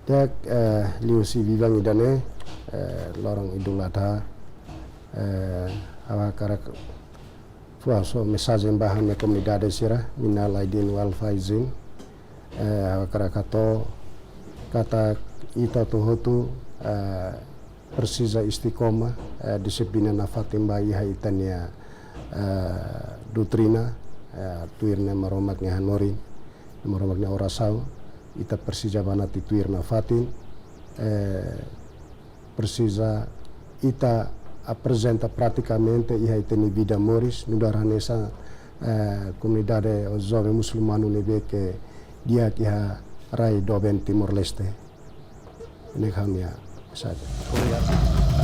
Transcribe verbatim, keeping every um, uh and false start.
Di'ak, eh, liuhusi biban ida-ne'e, eh, loron Idul Adha, eh, ha'u hakarak fó mensajen ba ha'u-nia komunidade sira, minal aidin wal faizin. Eh, ha'u hakarak hato'o katak ita hotu-hotu, eh, presiza istiqomah, eh, dixiplina nafatin ba iha ita-nia, eh, doutrina, eh, tuir Na'i Maromak nia hanorin, Na'i Maromak nia orasaun, ita presiza banati tuir nafatin, eh, presiza ita aprezenta pratikamente iha ita-nia vida moris, nu'udar hanesan, eh, komunidade ou joven musulmanu ne'ebé ke di'ak iha rai doben Timor-Leste. Ne'e ha'u-nia mensajen. Obrigadu.